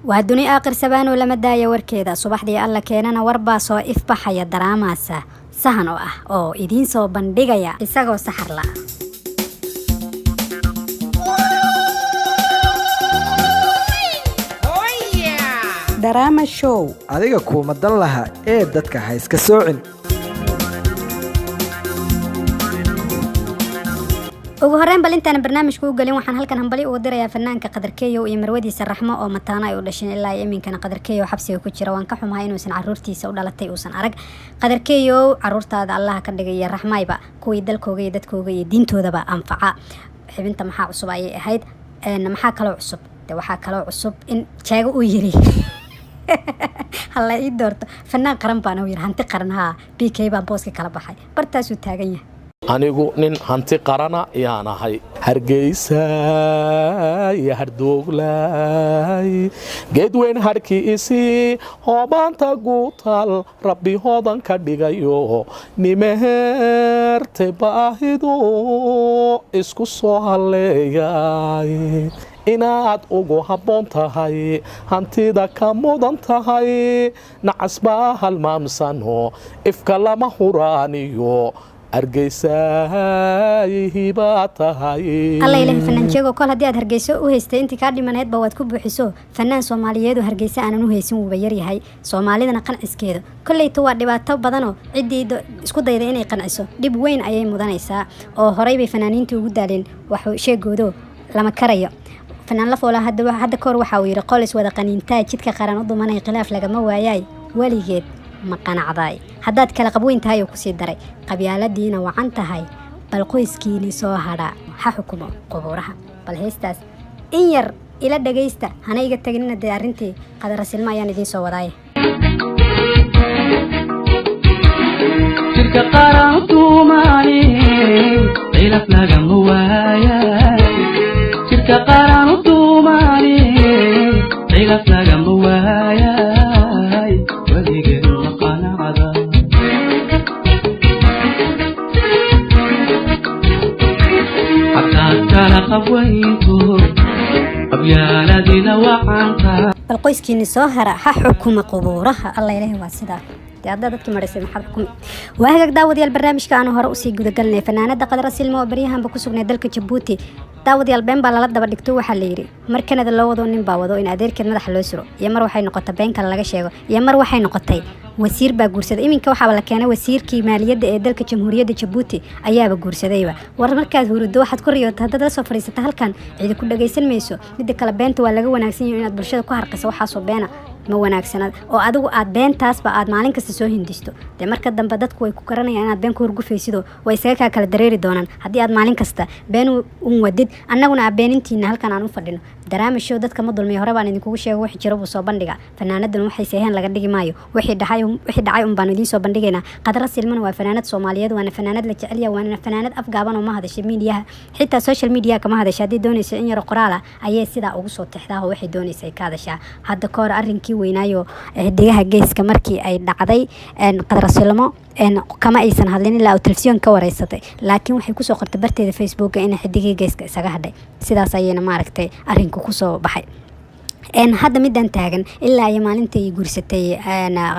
Waa duni aakhir sabaanoo lama daaya warkeeda. Subaxdii Alla keenana warbaa soo ifbaxaya, daraamaasa sahan oo ah oo idiin soo bandhigaya isagoo saxar la. Daraama Show. Adiga kuuma dan laha ee dadka ha iska soocin. Ugu horreyn, bal intaana barnaamijka u gelin, waxaan halkan hambali ugu dirayaa fanaanka Qadarkeeyow iyo marwadiisa Raxmo oo mataano ay u dhasheen. Ilaa iyo iminkana Qadarkeeyow xabsiga ku jira. Waan ka xumahay inuusan caruurtiisa u dhalatay uusan arag. Qadarkeeyow, caruurtaada Allaha ka dhigay iyo Raxmayba kuwii dalkooga iyo dadkooga iyo diintoodaba anfaca. Xibinta maxaa cusub ayay ahayd. Maxaa kaloo cusub? De waxaa kaloo cusub in Jeego uu yiri hala ii doorto, fanaan qaran baan u yiri, hanti qaran haa BK baan booska kala baxay, bartaasuu taagan yahay. Anigu nin hanti qarana yaan ahay. Hargeysa iyo Hardooglay, geedweyn harkiisii hoobaanta guutaal, Rabbi hoodan ka dhigayo, nimeheerte baahidu isku soo halleeyay, inaad ugu habboon tahay, hantida ka mudan tahay, nacasbaa halmaamsano ifka lama huraaniyo, Argeysayhibaa tahay. Alla ilahi, fanaan Jeego, kol haddii aad Hargeyso u haystay intii kaa dhimanaydba waad ku buuxiso. Fanaan Soomaaliyeedu Hargeysa aanan u haysin wuuba yaryahay. Soomaalidana qanciskeeda kolleyta waa dhibaato badanoo ciddii isku dayda inay qanciso dhib weyn ayay mudanaysaa, oo horey bay fanaaniintii ugu daaleen wax sheegoodo lama karayo. Fanaan Lafoola hadda kahor waxa uu yidhi: "Qolis wada qaniintaa jidka qaran u dumanay, khilaaf lagama waayaay, weligeed ma qanacdaay haddaad kala qabweyn tahay," oo kusii daray, "qabyaaladiina wacan tahay, bal qoyskiini soo hadha ha xukumo qubuuraha." Bal heestaas in yar ila dhagaysta, hana iga teginina. Dee arrintii Qadarasilmo ayaan idiin soo wadaaye. Jirka qaran duumani khilaf lagama waayay. Jirka qaran duumani khilaf lagama waayay, weligeed ma qanacda. Haddaad kala qabwaynto qabyaaladina wacanta. Bal qoyskiini soo hara ha xukuma qubuuraha. Alla ilahi, waa sidaa dee, haddaa dadkii marisay maxaad xukumi? Waa hagaag, daawadayaal, barnaamijka aanu hore usii gudagalnay. Fanaanada Qadra Silmo oo baryahanba ku sugnay dalka Jabuuti, daawadayaal, been baa lala daba dhigto. Waxaa la yidhi mar Kanada loo wado nin baa wado in adeerkeed madaxa loo suro, iyo mar waxay noqotay been kale laga sheego, iyo mar waxay noqotay wasiir baa guursaday. Iminka waxaaba la keenay wasiirkii maaliyadda ee dalka Jamhuuriyadda Jabuuti ayaaba guursadayba. War markaad hurudo waxaad ku riyoota haddaad la soo fadhiisata halkan cidi ku dhagaysan mayso. Midda kale, beenta waa laga wanaagsan yahay. Inaad bulshada ku harqiso waxaasoo beena ma wanaagsana, oo adigu aad beentaasba aad maalin kasta soo hindisto. Dee marka dambe dadku way ku garanayaan inaad been ku horgufaysido, way isaga kaa kala dareeri doonaan haddii aad maalin kasta been un wadid. Annaguna aa beenintiina halkan aan u fadhino. Daraama Show dadka ma dulmiyo, hore baan idinkugu sheego. Wixii jiro buu soo bandhiga. Fanaanadan waxay seeheen laga dhigi maayo, wixii dhacay un baanu idiin soo bandhigaynaa. Qadra Silmana waa fanaanad Soomaaliyeed, waana fanaanad la jecel yahay, waana fanaanad afgaaban oo ma hadashay miidiyaha, xitaa social media kama hadasha. Haddii doonayso in yaro qoraal ah ayay sidaa ugu soo tixdaa oo waxay doonaysa ay ka hadashaa. Hadda ka hor arrinkii weynaayo Xidigaha Geeska markii ay dhacday, Qadra Silmo kama aysan hadlin ilaa uu telefisyoon ka wareysatay, laakiin waxay kusoo qortay barteeda Facebooka in Xidigihii Geeska isaga hadhay. Sidaas ayayna maaragtay arrinku kusoo baxay. Hadda midaan taagan, ilaa iyo maalintai guursatay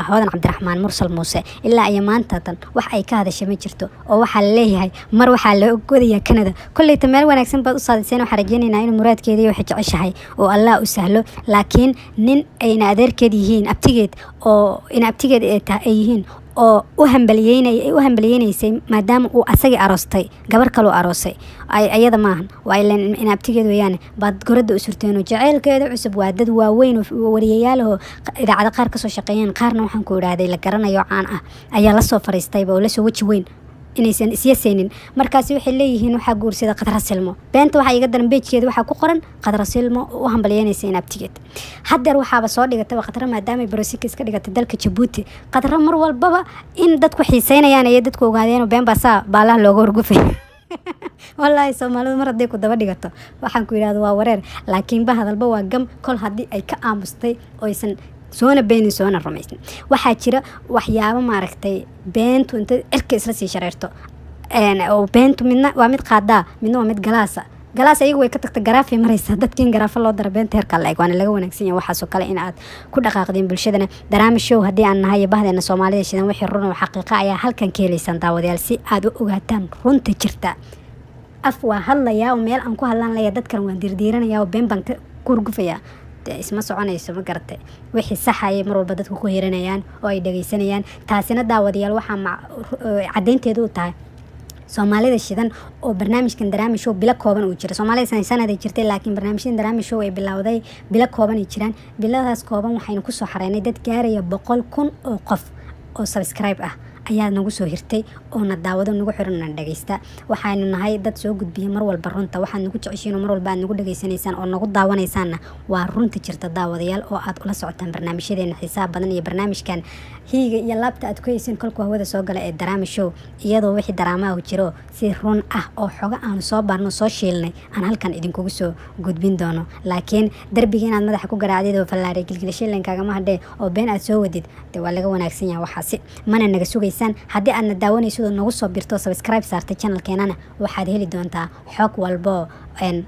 Hodan Cabdiraxmaan Mursal Muuse ilaa iyo maanta tan wax ay ka hadashay ma jirto, oo waxaa laleeyahay mar waxaa loo godayaa Canada. Kolleyta meel wanaagsan baad u saadiseen. Waxaan rajeynaynaa inuu muraadkeeda iyo waxay jeceshahay oo Allah u sahlo. Laakiin nin ayna adeerkeed yihiin, abtigeed oo ina abtigeed ay yihiin oo u hambaliyeynaysay maadaama uu asagii aroostay gabar kaloo aroosay, ayada maahan, waa ileen in abtigeed weeyaane, baad goradda u surteenoo jaceylkeeda cusub. Waa dad waaweyn oo wariyayaalahoo idaacado qaar kasoo shaqeeyeen, qaarna waxaan ku idhaahday la garanayo caan ah ayaa lasoo fariistayba oo lasoo weji weyn inaysan isyasaynin. Markaasi waxay leeyihiin waxaa guursada Qadra Silmo. Beenta waxaa iga daran beejkeeda waxaa ku qoran Qadra Silmo oo u hambalyeynaysa in abtigeed. Haddeer waxaaba soo dhigataba Qadra, maadaamay barosika iska dhigatay dalka Jabuuti. Qadra mar walbaba in dadku xiiseynayaan ayay dadku ogaadeen oo been baa saa baalaha looga horgufay. Wallaahi, Soomaalidu mar hadday ku daba dhigato, waxaan ku yidhahdo waa wareer. Laakiin ba hadalba waa gam. Kol haddii ay ka aamustay oysan soona beenin soona rumaysin, waxaa jira waxyaabo maaragtay beentu inta cirka isla sii shareerto, oo beentu midna waa mid qaadaa, midna waa mid galaasa. Galaas ayagu way ka tagta, garaafay maraysaa dadkiin garaafa loo dara beenta heerkaa la eg. Waana laga wanaagsan yahay waxaasoo kale in aad ku dhaqaaqdeen bulshadana. Daraama Show haddii aan nahay iyo bahdeena Soomaalida Shidan, wixii run oo xaqiiqa ayaa halkan ka helaysaan, daawadayaal, si aad u ogaataan runta jirta. Af waa hadlayaa oo meel aan ku hadlaan laya, dadkan waan diirdiiranayaa oo been baan ka kurgufayaa, dee isma soconayso, ma garatay? Wixii saxayay mar walba dadku ku hiranayaan oo ay dhegeysanayaan. Taasina, daawadayaal, waxaa caddeynteedu u tahay Soomaalida Shidan oo barnaamijkan Daraama Show bilo kooban uu jira. Soomaalida sanaday jirtay, laakiin barnaamijyadan Daraama Show ay bilowday bilo kooban ay jiraan. Biladaas kooban waxaynu kusoo xareynay dad gaaraya 100,000 oo qof oo subscribe ah ayaa nagu soo hirtay oo na daawado, nagu xiran, na dhageysta. Waxaynu nahay dad soo gudbiya mar walba runta. Waxaad nagu jeceshiin oo mar walba aad nagu dhageysanaysaan oo nagu daawanaysaanna waa runta jirta, daawadayaal, oo aad ula socotaan barnaamijyadeena xiisaha badan iyo barnaamijkan hiiga iyo laabta aad ku haysiin kolkuu hawada soo gala ee Daraama Show, iyadoo wixii daraamaha jiro si run ah oo xogo aanu soo baarno, soo shiilnay, aan halkan idinkugu soo gudbin doono. Laakiin darbiga inaad madaxa ku garaacdid oo fallaaray gilgilashilan kaagama hadhee oo been aad soo wadid, dee waa laga wanaagsan yahay waxaasi, mana naga sugaysaan. Haddii aadna daawanaysid oo nagu soo birto, subscribe saartay channelkeenana, waxaad heli doontaa xog walbo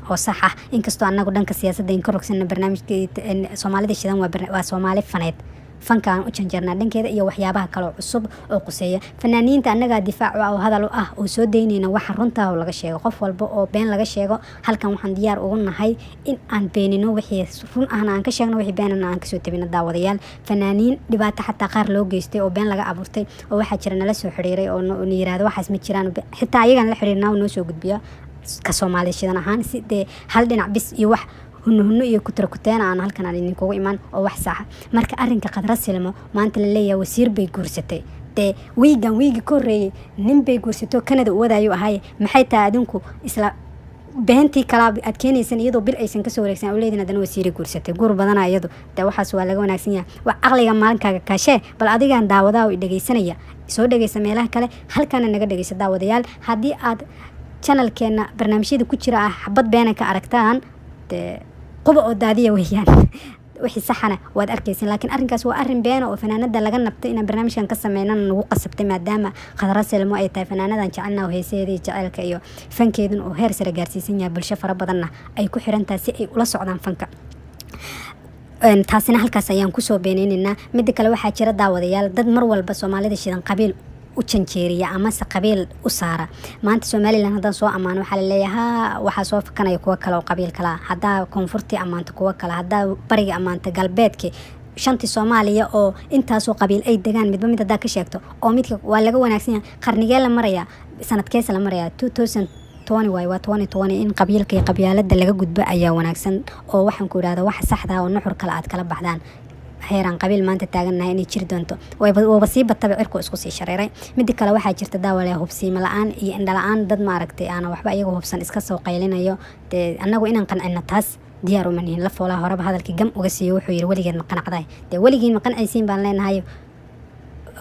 oo sax ah. Inkastoo annagu dhanka siyaasadda in ka rogsana, barnaamijka Soomaalida Shidan waa Soomaali faneed, fanka aan u janjeernaa dhankeeda iyo waxyaabaha kaloo cusub oo quseeya fanaaniinta. Annagaa difaac u ah oo hadal u ah oo soo daynayna waxa runtaa oo laga sheego. Qof walba oo been laga sheego halkan waxaan diyaar ugu nahay in aan beenino, wixii run ahna aan ka sheegno, wixii beenana aan kasoo tabino. Daawadayaal, fanaaniin dhibaato xataa qaar loo geystay oo been laga abuurtay oo waxaa jira nala soo xiriiray oo na yiraahdo waxaas ma jiraan. Xitaa ayagaan la xiriirnaa oo noo soo gudbiya ka Soomaali Shidan ahaan, si dee hal dhinac bis iyo wax hunno hunno iyo kutara kuteena aan halkan aan idinkugu imaan oo wax saaxa. Marka arrinka Khadra Silmo maanta la leeyahay wasiir bay guursatay, dee wiigan wiigi ka horreeyey nin bay guursato Canada u wadaayu ahaye. Maxay tahay adinku isla beentii kalaa aad keenaysan iyadoo bil aysan kasoo wareegsan u leediin haddana wasiiray guursatay, guur badana iyadu? Dee waxaas waa laga wanaagsan yahay. Waa caqliga maalinkaaga kaashee. Bal adigaan daawadaha oo i dhegeysanaya, soo dhegeysa meelaha kale, halkaana naga dhegeysa. Daawadayaal, haddii aad channelkeena barnaamijyada ku jira ah xabad beena ka aragtaan, dee quba oo daadiya weeyaan, wixii saxana waad arkaysin. Laakiin arrinkaas waa arrin beena oo fanaanada laga nabtay inaan barnaamijkan ka sameynana nagu qasabtay, maadaama Khadra Selmo ay tahay fanaanadan jecelna oo heesaheeda iyo jaceylka iyo fankeedun oo heer sare gaarsiisan yahay, bulsho fara badanna ay ku xiran tahay si ay ula socdaan fanka. Taasina halkaas ayaan kusoo beeneyneynaa. Midda kale, waxaa jira, daawadayaal, dad mar walba Soomaalida Shidan qabiil u janjeeriya amase qabiil u saara. Maanta Somaliland haddaan soo ammaano, waxaa laleeyahay ha waxaa soo fakanaya kuwo kale oo qabiil kale ah. Haddaa koonfurtii ammaanto, kuwo kale. Haddaa bariga ammaanto, galbeedkii, shantii Soomaaliya oo intaasoo qabiil ay degaan, midba mid haddaa ka sheegto oo midka waa laga wanaagsan yahay. Qarnigee la marayaa? Sanadkeesa la marayaa? 2020 waay, waa 2020. In qabiilka iyo qabyaalada laga gudbo ayaa wanaagsan oo waxaan ku idhahda waxa saxda ah oo nuxur kale aad kala baxdaan. Heeraan qabiil maanta taagannahay inay jiri doonto waba sii bataba, cirku isku sii shareeray. Mida kale, waxaa jirta, daawale, hubsiimo la-aan iyo indho la-aan, dad maaragtay aana waxba iyaga hubsan iska soo qaylinayo. Dee annagu inaan qancino taas diyaar uma nihin. La foolaa horeba hadalkii gam uga siiyo, wuxuu yidhi weligeed ma qanacday? Dee weligiin ma qancaysiin baan leenahay.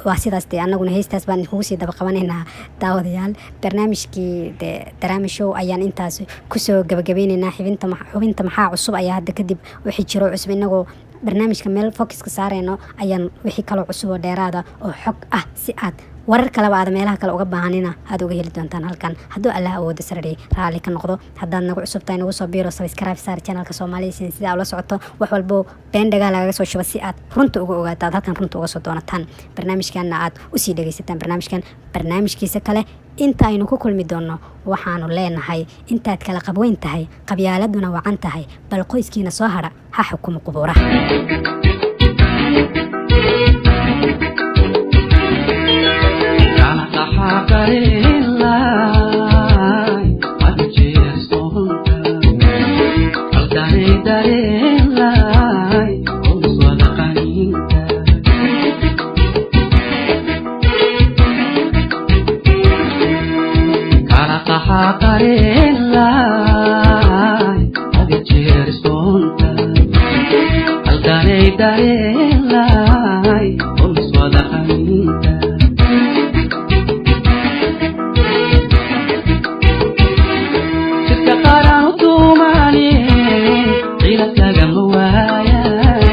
Waa sidaas. Dee annaguna heestaas baan idinkugu sii daba qabanaynaa. Daawadayaal, barnaamijkii dee Daraama Show ayaan intaas kusoo gabagabeyneynaa. Xubinta xubinta maxaa cusub ayaa hadda kadib wixii jiro cusub inagoo barnaamijka meel focuska saareyno ayaan wixii kaloo cusub oo dheeraada oo xog ah, si aad warar kaleba aad meelaha kale uga baahanina aad uga heli doontaan halkan, hadduu Allah awoodo sararey raalli ka noqdo. Haddaad nagu cusub tahay, nagu soo biiro, subscribe saar channelka Soomaalida sin sida ula socoto wax walbo been dhagaa lagaga soo shubo, si aad runta uga ogaato, aad halkan runta uga soo doonataan, barnaamijkanna aad usii dhegeysataan. Barnaamijkan barnaamijkiisa kale inta aynu ku kulmi doonno, waxaanu leenahay intaad kala qabweyn tahay, qabyaaladuna wacan tahay, bal qoyskiina soo hadha ha xukumo qubuuraha. Dareenlay oo iswada qaninta. Jirka qaran u tumaane, ciilad lagama waayay.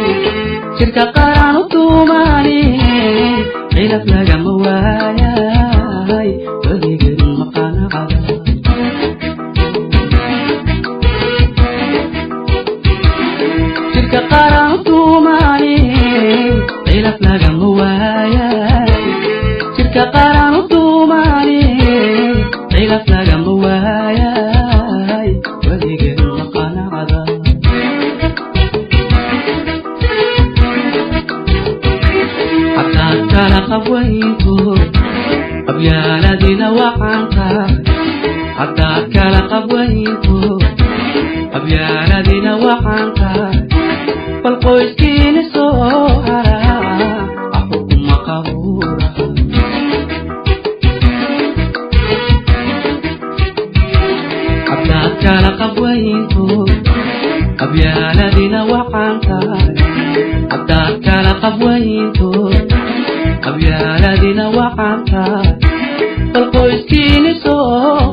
Jirka qaran u tumaane, ciilad lagama waayay. Weligeed ma qanacda. Kala qabwaynto, qabyaaladina wacanka. Haddaad kala qabwaynto, qabyaaladina wacanka, bal qoyskiini soo hara xukuma qabuura. Haddaad kala qabwaynto, qabyaaladina wacanka. Haddaad kala qabwaynto, qabyaaladina wacanka, bal qoyskiini soo